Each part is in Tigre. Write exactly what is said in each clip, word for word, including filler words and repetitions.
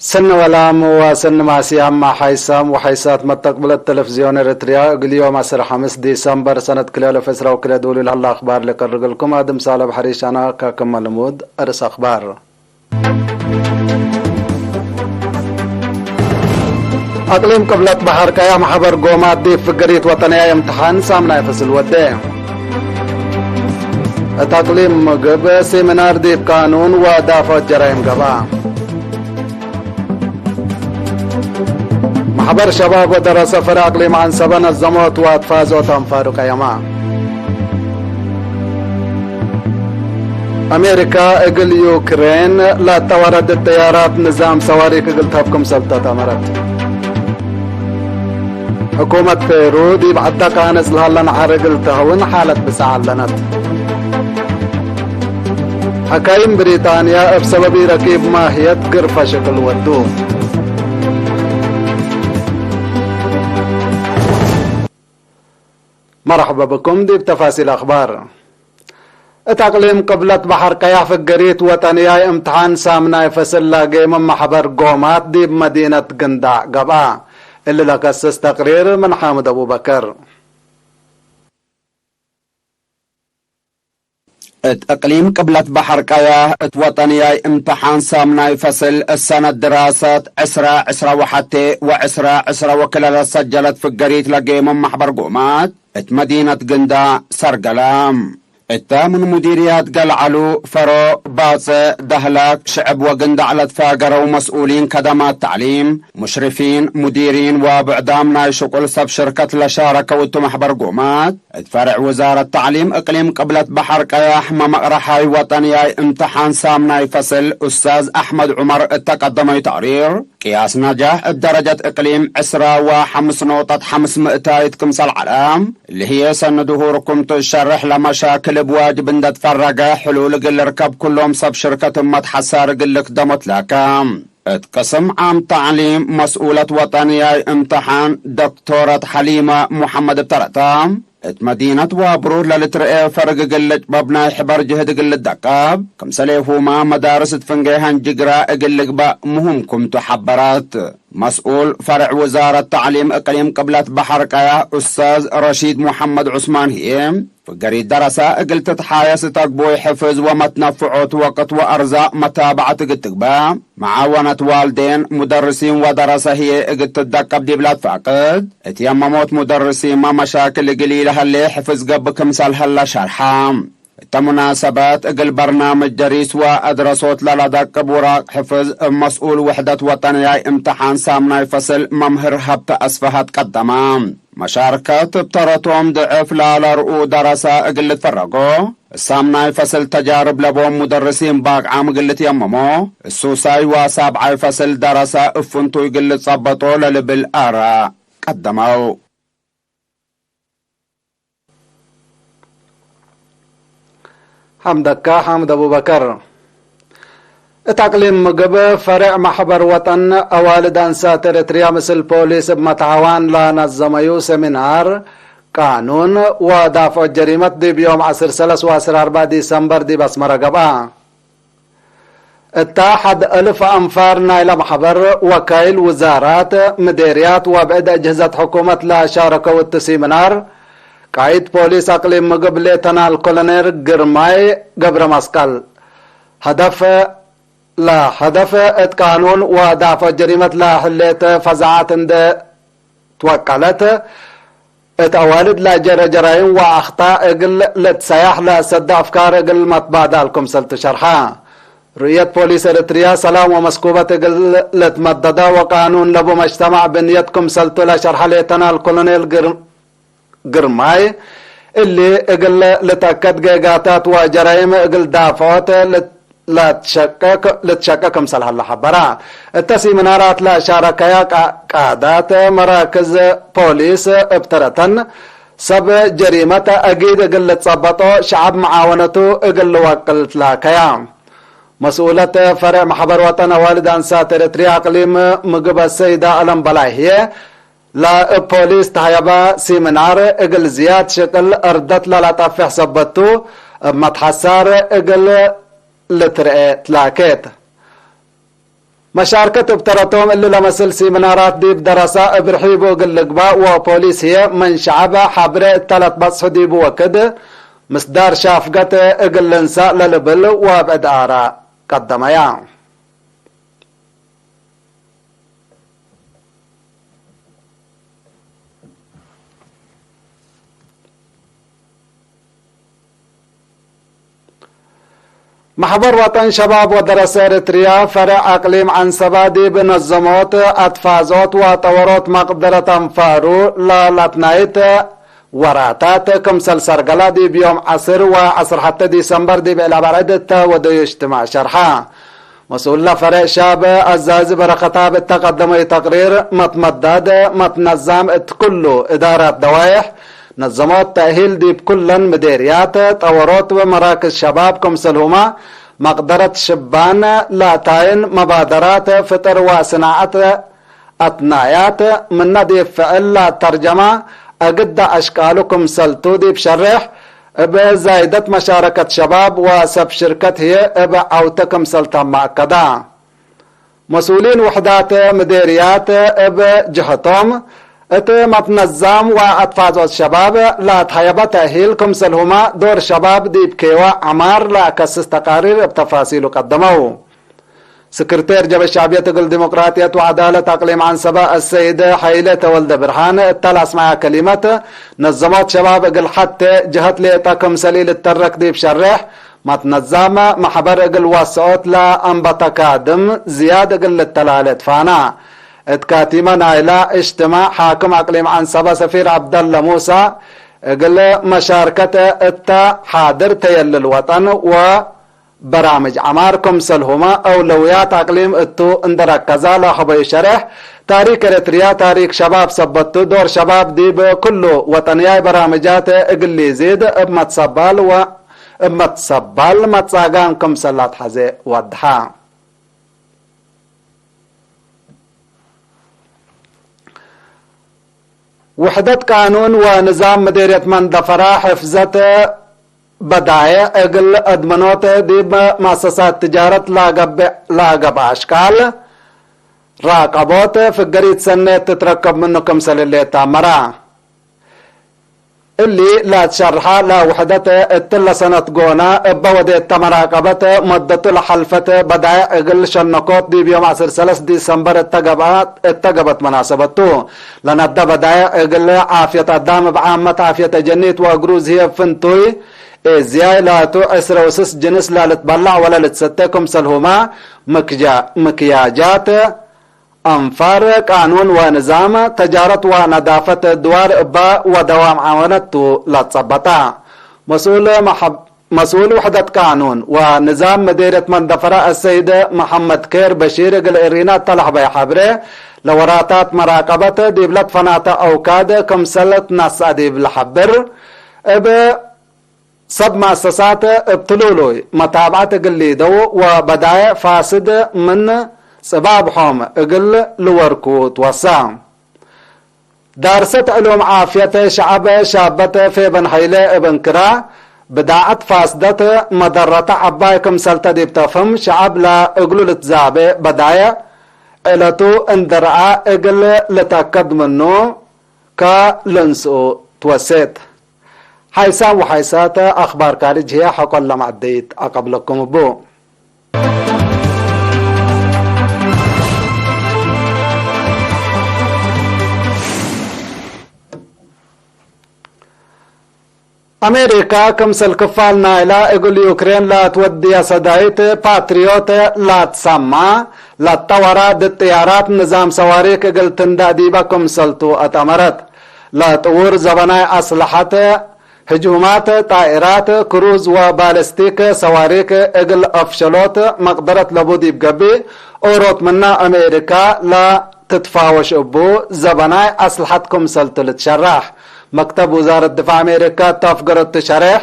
ሰኒ ወላም ወሰኒ ማስያም፣ ሓይሳም ወሓይሳት መተቅብለት ተለፍዝዮን ኤረትርያ፣ እግል ዮም ዐስር ሐምስ ዲሰምበር ሰነት ክልኤ አልፍ ዕስራ ወክልኤ ዱሉ ለሀለ አክባር ለቀርግልኩም አድም ሳለ በሐሪሽ አነ። ከክመ ልሙድ አርእስ አክባር። አቅሊም ቅብለት በሐር ቀያሕ መሕበር ጎማት ዲብ ፍገሪት ወጠንያይ እምትሓን ሳምናይ ፍስል ወዴ። እት አቅሊም ምግብ ሴሚናር ዲብ ቃኑን ወዳፈዖት ጀራይም ገብአ። መሕበር ሸባብ ወደረሰ ፈርዕ አቅሊም ዐንሰበ ነዘሞት ወአትፋዞት አንፋሩ ቀየማ። አሜሪካ እግል ዩክሬን ለአተወረድት ጠያራት ንዛም ሰዋሪክ እግል ተህብ ክምሰልተ ተአመረት። ሕኩመት ፔሩ ዲብ ዐደ ቃንጽ ለሀለ ነሐር እግል ተሀውን ሓለት ብጽዕ ዐለነት። ሐካይም ብሪጣንያ እብ ሰበብ ኢረኪብ ማህየት ግርፈ ሽቅል ወዱ። መርሐበ ብኩም ዲብ ተፋሲል አክባር። እት አቅሊም ቅብለት በሐር ቀያሕ ፍገሪት ወጠንያይ እምትሓን ሳምናይ ፈስል ላጌ ምን መሕበር ጎማት ዲብ መዲነት ግንዳዕ ገብአ። እሊ ለከስስ ተቅሪር ምን ሓምድ አቡበከር። እት እቅሊም ቅብለት በሐር ቀያሕ እት ወጠንያይ እምትሓን ሳምናይ ፈስል እሰነት ድራሰት ዕስራ ዕስራ ወሐቴ ወዕስራ ዕስራ ወክልኤ ለሰጀለት ፍገሪት ለጌመ መሕበር ጎማት እት መዲነት ግንዳዕ ሰርገለ። እተ ምን ሙዲርያት ገልዐሉ፣ ፈሮ፣ ባጽዕ፣ ደህላክ፣ ሽዕብ ወግንዳዕ ለትፋገረው መስኡሊን ከደማት ተዕሊም፣ ሙሽሪፊን፣ ሙዲሪን ወብዕዳም ናይ ሽቁል ሰብ ሽርከት ለሻረከው እቱ መሕበር ጎማት፣ እት ፈርዕ ውዛረት ተዕሊም እቅሊም ቅብለት በሐር ቀያሕ መመቅረሓይ ወጠንያይ እምትሓን ሳምናይ ፈስል ኡስታዝ አሕመድ ዑመር እተ ቀደመዩ ተቅሪር፣ ቅያስ ነጃሕ እብ ደረጀት እቅሊም ዕስራ ወሐምስ ኖቅጠት ሐምስ ምእታይት ክምሰል ዐለ። እሊ ህዬ ሰኒ ድሁር ክም ትሸርሕ ለመሻክል እብ ዋጅብ እንደ ትፈረገ ሕሉል እግል ልርከብ ኩሎም ሰብ ሽርከት እመት ሐሳር እግል ልክደሞ ትላከ። እት ቅስም ዓም ተዕሊም መስኡለት ወጠንያይ እምትሓን ዶክቶረት ሐሊመ ሙሐመድ እብ ተረተ፣ እት መዲነት ዋብሩር ለልትረኤ ፈርግ እግል ልጭበብ ናይ ሕበር ጅህድ እግል ልደቀብ፣ ክምሰሌሁመ መዳርስ እት ፍንጌ ሀንጅግራ እግል ልግበእ ሙሁም ክምቱ ሐበረት። መስኡል ፈርዕ ውዛረት ተዕሊም እቅሊም ቅብለት በሐር ቀያሕ ኡስታዝ ረሺድ ሙሐመድ ዑስማን ህዬ፣ ፍገሪት ደረሰ እግል ትትሓየስ እት አግቡይ ሕፍዝ ወመትነፍዖት ወቅት ወአርዛቅ መታብዐት እግል ትግበእ፣ መዓወነት ዋልዴን፣ ሙደርሲን ወደረሰ ህዬ እግል ትደቀብ ዲብላ ትፋቅድ፣ እት የመሞት ሙደርሲንመ መሻክል እግል ኢለሀሌ ሕፍዝ ገብእ ክምሰል ሀለ ሸርሐ። እተ ሙናሰበት፣ እግል በርናምጅ ደሪስ ወአድረሶት ለለደቅብ ውራቅ ሕፍዝ እብ መስኡል ውሕደት ወጠንያይ እምትሓን ሳምናይ ፈስል መምህር ሀብተ አስፍሀት ቀደመ። መሻርከት እብ ተረቶም ድዕፍ ላለርኡ ደረሰ እግል ልትፈረጎ፣ እሳምናይ ፈስል ተጃርብ ለቦም ሙደርሲን ባግዓም እግል ልትየመሞ፣ እሱሳይ ወሳብዓይ ፈስል ደረሰ እብ ፍንቱይ እግል ልትጸበጦ ለልብል አራእ ቀደመው። ሐምደካ ሓምድ አቡበከር። እት አቅሊም ምግብ ፈሬዕ ማሕበር ወጠን አዋልድ አንሳት ኤረትርያ ምስል ፖሊስ እብ መትሐዋን ለነዘመዩ ሴሚናር ቃኑን ወዳፍዖት ጀሪመት ዲብ ዮም ዐስር ሰለስ ወዐስር አርበዕ ዲሰምበር ዲብ አስመረ ገብአ። እተ ሐድ እልፍ አንፋር ናይለ መሕበር፣ ወካይል ውዛራት፣ ምዴርያት ወብዕድ አጅህዘት ሕኩመት ለሻረከው እት ሲምናር፣ ቃይድ ፖሊስ አቅሊም ምግብ ሌተናል ኮሎኔል ግርማይ ገብረመስቀል፣ ሀደፍ፣ ለሀደፍ እት ቃኑን ወዳፍዖት ጀሪመት ለህሌት ፈዛዐት እንዴ ትወቀለት፣ እት አዋልድ ለጀረ ጀራይም ወአክጣእ እግል ልትሰያሕ ለሰደ አፍካር እግል መትባዳል ክምሰልቱ ሸርሐ። ርእየት ፖሊስ ኤረትርያ ሰላም ወመስኩበት እግል ልትመደደ ወቃኑን ለቡ መጅተማዕ ብንየት ክምሰልቱ ለሸርሐ ሌተናል ኮሎኔል ግር-፣ ግርማይ፣ እሊ እግል ልትአከድ ጌጋታት ወጀራይም እግል ዳፍዖት ልት-፣ ለትሸቄ ክ-፣ ልትሸቄ ክምሰል ሀለ ሐበረ። እተ ሲምናራት ለሻረከያ ቃ-፣ ቃዳት መራክዝ ፖሊስ እብ ተረተን፣ ሰብ ጀሪመት አጊድ እግል ልትጸበጦ፣ ሸዐብ መዓወነቱ እግል ልወቅል ትላከያ። መስኡለት ፈሬዕ መሕበር ወጠን አዋልድ አንሳት ኤረትርያ አቅሊም ምግብ አሰይዳ አለም በላይ ህዬ፣ ለእብ ፖሊስ ተሀየበ ሲምናር እግል ዝያድ ሽቅል እርደት ለለጠፍሕ ሰበት ቱ፣ እብ መትሐሳር እግል ልትርኤ ትላኬት። መሻርከት እብ ተረቶም እሊ ለመስል ሲምናራት ዲብ ደረሳ እብ ርሒቡ እግል ልግባእ ወፖሊስ ህዬ ምን ሸዐብ ሐብሬ እተ ለትበጽሑ ዲቡ ወክድ ምስዳር ሻፍገት እግል ልንሳእ ለልብል ወብዕድ አራእ ቀደመያ። መሕበር ወጠን ሸባብ ወደረሰ ኤረትርያ ፈርዕ አቅሊም ዐንሰበ ዲብ ነዘሞት አትፋዞት ወጠወሮት መቅደረት አንፋሩ ለለትናይት ወራታት ክምሰል ሰርገላ ዲብ ዮም ዐስር ወዐስር ሐቴ ዲሰምበር ዲብ ዕላብ አርዕድ እተ ወደዩ እጅትማዕ ሸርሐ። መስኡል ለፈሬዕ ሻብ አዛዚ በረከታብ እተ ቀደመዩ ተቅሪር፣ መትመዳድ መትነዛም እት ኩሉ እዳራት ደዋይሕ፣ ነዘሞት ተእሂል ዲብ ኩለን ምዴርያት፣ ጠወሮት ወመራክዝ ሸባብ ክምሰልሁመ መቅደረት ሽባን ለአታይን መባደራት ፍጥር ወስናዐት አትናያት ምነ ዲብ ፍዕል ለአተርጀመ አግደ አሽቃሉ ክምሰልቱ ዲብ ሸሬሕ፣ እብ ዛይደት መሻረከት ሸባብ ወሰብ ሽርከት ህዬ እብ ዐውተ ክምሰል ተመ አከዳ። መስኡሊን ውሕዳት ምዴርያት እብ ጀህቶም፣ እት መትነዛም ወአትፋዞት ሸባብ ለአትሀየበ ተእሂል ክምሰልሁመ ዶር ሸባብ ዲብ ኬወ ዐማር ለአከስስ ተቃሪር እብ ተፋሲሉ ቀደመው። ስክርቴር ጀበ ሸዕብየት እግል ዲሞቅራጥየት ወዐዳለት አቅሊም ዐንሰበ አሰይድ ሐይለ ተወልደ ብርሃን እተ ለአስመዐ ከሊመት፣ ነዘሞት ሸባብ እግል ሐቴ ጀሀት ሌጠ ክምሰል ኢልተረክ ዲብ ሸሬሕ፣ መትነዛም መሕበር እግል ወሰኦት ለአንበተ ካድም ዝያድ እግል ልተላሌ ትፋና። እት ካቲመ ናይላ እጅትማዕ ሓክም አቅሊም ዐንሰበ ሰፊር ዐብደለ ሙሳ እግል መሻርከት እተ ሓድር ተየልል ወጠን ወ በራምጅ ዐማር ክምሰልሁመ አውለውያት አቅሊም እቱ እንዴ ረከዛ ለሀበዩ ሸሬሕ፣ ታሪክ ኤረትርያ ታሪክ ሸባብ ሰበት ቱ፣ ዶር ሸባብ ዲብ ክሉ ወጠንያይ በራምጃት እግል ሊዚድ እብ መትሰባል ወ-፣ እብ መትሰባል መትጻጋም ክምሰል ለአትሐዜ ወድሐ። ውሕደት ቃኑን ወንዛም ምዴርየት መንደፈራ ሕፍዘት በዳይዕ እግል አድመኖት ዲብ መአሰሳት ትጃረት ለገብእ ለገብአ አሽቃል ራቀቦት ፍገሪት ሰኔት ትትረከብ ምኑ ክምሰል ህሌት ተአመረ። እሊ ለአትሸርሐ ለውሕደት እትለ ሰነት ጎነ እበ ወዴት ተመራቀበት መደቱ ለሐልፈት በዳይዕ እግል ሸነኮት ዲብ ዮም ዐስር ሰለስ ዲሰምበር እተ ገብአት፣ እተ ገብአት መናሰበት ቱ። ለነደ በዳይዕ እግል ዓፍየት አዳም እብ ዓመት ዓፍየት አጀኒት ወእግሩዝ ህዬ ፍንቱይ ኤዝያይ ላቱ ዕስረ ወስስ ጅንስ ለልትበላዕ ወለልትሰቴ ክምሰልሁመ ምክጃ-፣ ምክያጃት አንፋር፣ ቃኑን ወንዛም፣ ተጃረት ወነዳፈት ድዋር እበ ወደዋም ዓወነት ቱ ለትጸበጠ። መስኡል መሐብ-፣ መስኡል ውሕደት ቃኑን ወንዛም ምዴርየት መንደፈረ አሰይድ መሐመድ ኬር በሺር እግል እሪና እተ ለሀበየ ሐብሬ፣ ለወራታት መራቀበት ዲብለ ትፈናተ አውካድ ክምሰል ትነሰአ ዲብ ለሐብር፣ እብ ሰብ መአሰሳት እብ ትሉሉይ መታብዐት እግል ሊደው ወበዳይዕ ፋስድ ምን ጽባብሖም እግል ልወርኩ ትወሰ። ዳርሰት ዕሉም ዓፍየት ሸዐብ ሻበት ፌበን ሐይለ እብ እንክራ፣ ብዳዐት ፋስደት መደረተ ዐባይ ክምሰልተ ዲብ ተፍህም፣ ሸዐብ ለእግሉ ልትዛቤ በዳይዕ ዕለቱ እንዴ ረአ እግል ልትአከድ ምኑ ከልንስኡ ትወሴት። ሓይሳም ወሓይሳት አኽባር ካርጅ ህዬ ሐቆለ መዐደይት አቀብለኩም እቡ። አሜሪካ ክምሰል ክፋል ናይላ እግል ዩክሬን ለትወድየ ሰዳይት ፓትሪዮት ለትሰማ ለጠወራ ድድ ጥያራት ንዛም ሰዋሪክ እግል ትንደእ ዲበ ክምሰልቱ አትአመረት። ለጥዉር ዘበናይ አስለሐት ህጅሁማት ጣኢራት፣ ክሩዝ ወባለስቲክ ሰዋሪክ እግል አፍሸሎት መቅደረት ለቡ ዲብ ገብእ፣ ኦሮት ምነ አሜሪካ ለትትፋወሽ እቡ ዘበናይ አስለሐት ክምሰልቱ ልትሸራሕ። መክተብ ውዛረት ድፋዕ አሜሪካ እት አፍገረቱ ሸሬሕ፣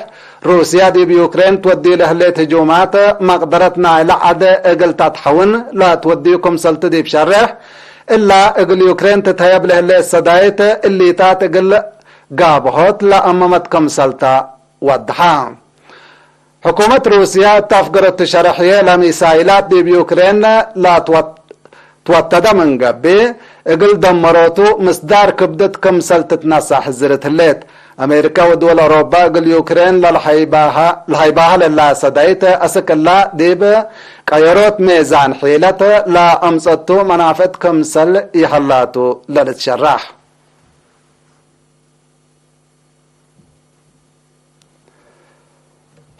ሩስያ ዲብ ዩክሬን ትወድዩ ለህሌት ህጁማት መቅደረት ናይለ ዐድ እግል ተትሐውን ለትወድዩ ክምሰልቱ ዲብ ሸሬሕ፣ እላ እግል ዩክሬን ትትሀየብ ለህሌት ሰዳይት እሊታት እግል ጋብሆት ለአመመት ክምሰልተ ወድሐ። ሕኩመት ሩስያ እት አፍገረቱ ሸሬሕ ህዬ፣ ለሚሳይላት ዲብ ዩክሬን ለትወ-፣ ትወተደ ምን ገብእ፣ እግል ደመሮቱ ምስዳር ክብደት ክምሰል ትትነሳእ ሕዝርት ህሌት። አሜሪካ ወድወል አውሮፓ እግል ዩክሬን ለልሀይባሀ፣ ለሀይባሀ ለላ ሰዳይት አስክ እላ ዲብ ቀየሮት ሜዛን ሒለት ለአምጸቱ መናፍዕት ክምሰል ይሀላቱ ለልትሸራሕ።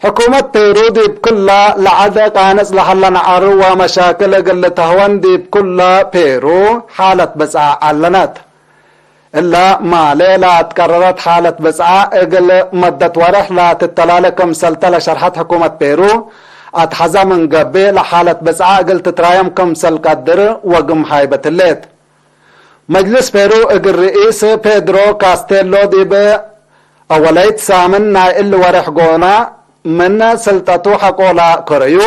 ሕኩመት ፔሩ ዲብ ክላ ለዐድ ቃንጽ ለሀለ ነዐር ወመሻክል እግል ልትሀወን ዲብ ኩለ ፔሩ ሓለት ብጽዓ ዐለነት። እለ ማሌ ለአትቀረረት ሓለት ብጽዓ እግል መደት ወርሕ ለትተላለ ክምሰልተ ለሸርሐት ሕኩመት ፔሩ፣ አትሐዘ ምን ገብእ ለሓለት ብጽዓ እግል ትትራየም ክምሰል ቀድር ወግም ሃይበት ህሌት። መጅልስ ፔሩ እግል ርኢስ ፔድሮ ካስቴሎ ዲብ አወለይት ሳምን ናይ እሊ ወሬሕ ጎና ምን ስልጠቱ ሐቆ ለከረዩ፣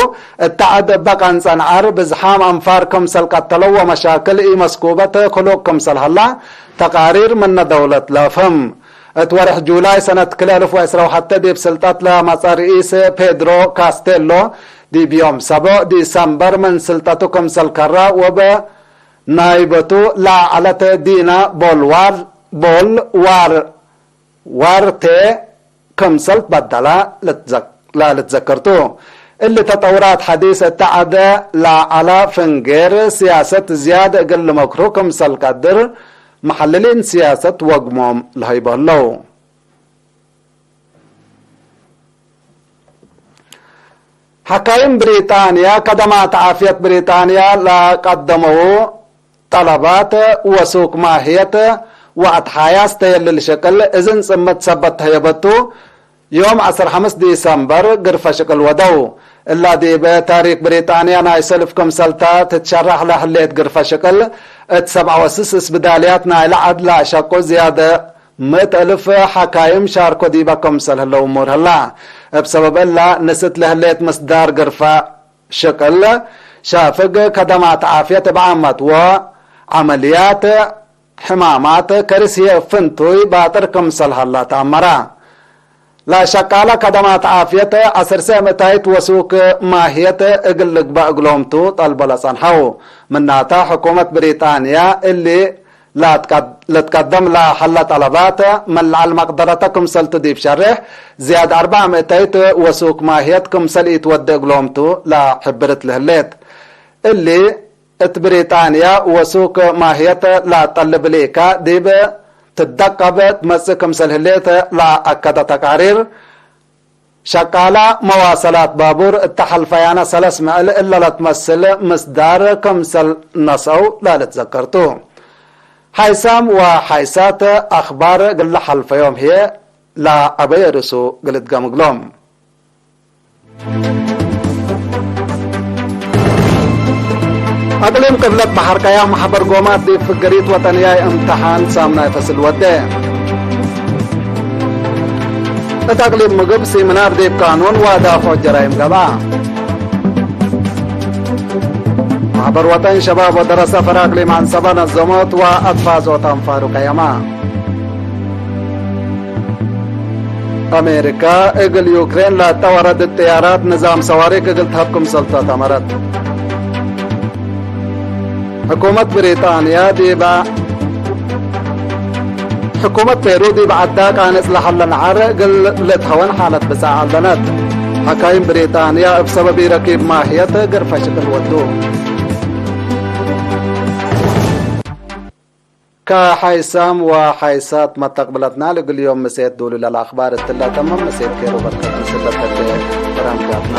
እተ ዐድ እበ ቀንጸ ነዐር ብዝሓም አንፋር ክምሰል ቀተለው ወመሻክል ኢመስኩበት ክሉቅ ክምሰል ሀላ ተቃሪር ምነ ደውለት ለአፍህም። እት ወሬሕ ጁላይ ሰነት ክልኤ አልፍ ወዕስራ ወሐተ ዲብ ስልጠት ለመጸ ርኢስ ፔድሮ ካስቴሎ ዲብ ዮም ሰቦዕ ዲሰምበር ምን ስልጠቱ ክምሰል ከራ ወእብ ናይበቱ ለዐለት ዲና ቦልዋር፣ ቦል ዋር፣ ዋርቴ ክምሰል ትበደላ ልትዘክ-፣ ለልትዘከር ቱ። እሊ ተጠውራት ሐዲስ እተ ዐደ ለዐለ ፍንጌር ስያሰት ዝያድ እግል ልመክሩ ክምሰል ቀድር መሐልሊን ስያሰት ወግሞም ለሀይቦ ህለው። ሐካይም ብሪጣንያ፣ ከደማት ዓፍየት ብሪጣንያ ለቀደመው ጠለባት ወሱክ ማህየት ወአትሓያስ ተየልል ሽቅል እዝን ጽምት ሰበት ተህየበቱ፣ ዮም ዐስር ሐምስ ዲሰምበር ግርፈ ሽቅል ወደው። እላ ዲብ ታሪክ ብሪጣንያ ናይ ሰልፍ ክምሰልታ ትትሸራሕ ለህሌት ግርፈ ሽቅል፣ እት ሰብዐ ወስስ እስብዳልያት ናይለ ዐድ ለአሸቁ ዝያደ ምእት እልፍ ሐካይም ሻርኮ ዲበ ክምሰል ህለው እሙር ህላ። እብ ሰበብ እላ፣ ንስት ለህሌት ምስዳር ግርፋ ሽቅል ሻፍግ ከደማት ዓፍየት እብ ዓመት ወዐመልያት ሕማማት ከርስ ህዬ እብ ፍንቱይ ባጥር ክምሰል ሀላ ተአመረ። ለሸቃለ ከደማት ዓፍየት ዐስር ሰ ምእታይት ወሱክ ማህየት እግል ልግበእ እግሎም ቱ ጠልቦ ለጸንሐው። ምናተ፣ ሕኩመት ብሪጣንያ እሊ ለትቀደም ለሀለ ጠለባት ምን ለዐል መቅደረተ ክምሰልቱ ዲብ ሸሬሕ፣ ዝያድ አርበዕ ምእተይት ወሱክ ማህየት ክምሰል ኢትወዴ እግሎም ቱ ለሕብርት ለህሌት። እሊ እት ብሪጣንያ ወሱክ ማህየት ለአጠልብ ሊካ ዲብ ትደቀብ ትመጽእ ክምሰል ህሌት ለአከደ ተቃሪር፣ ሸቃላ መዋሰላት ባቡር እተ ሐልፈያነ ሰለስ ምዕል እለ ለትመስል ምስዳር ክምሰል ነስአው ለልትዘከር ቱ። ሓይሳም ወሓይሳት አክባር እግል ለሐልፈዮም ህዬ ለአበየ ርእሱ እግል እትገምግሎም። አቅሊም ቅብለት በሐር ቀያሕ መሕበር ጎማት ዲብ ፍገሪት ወጠንያይ እምተሓን ሳምናይ ፈስል ወዴ። እት አቅሊም ምግብ ሲምናር ዲብ ቃኑን ወዳፍዖ ጀራይም ገብአ። መሕበር ወጠን ሸባብ ወደረሰ ፈር አቅሊም አንሰበ ነዘሞት ወአትፋዞት አንፋሩ ቀየማ። አሜሪካ እግል ዩክሬን ለአጠወረ ድድ ጥያራት ንዛም ሰዋሪክ እግል ተሀብ ክምሰልቱ አተመረት። ሕኩመት ብሪጣንያ ዲብ፣ ሕኩመት ፔሩ ዲብ ዐዳ ቃንጽ ለሀለ ነዐር እግል ልትሀወን ሓለት ብጽዓ ዐለነት። ሐካይም ብሪጣንያ እብ ሰበብ ኢረኪብ ማህየት ግርፈ ሽቅል ወዱ። ከሓይሳም ወሓይሳት መተቅብለትና፣ ለእግል ዮም ምሴት ዶሉ ለለአክባር እትለ ተምም። ምሴት ኬሩ በርከት ምስል ለተርፌ በራምጃትና።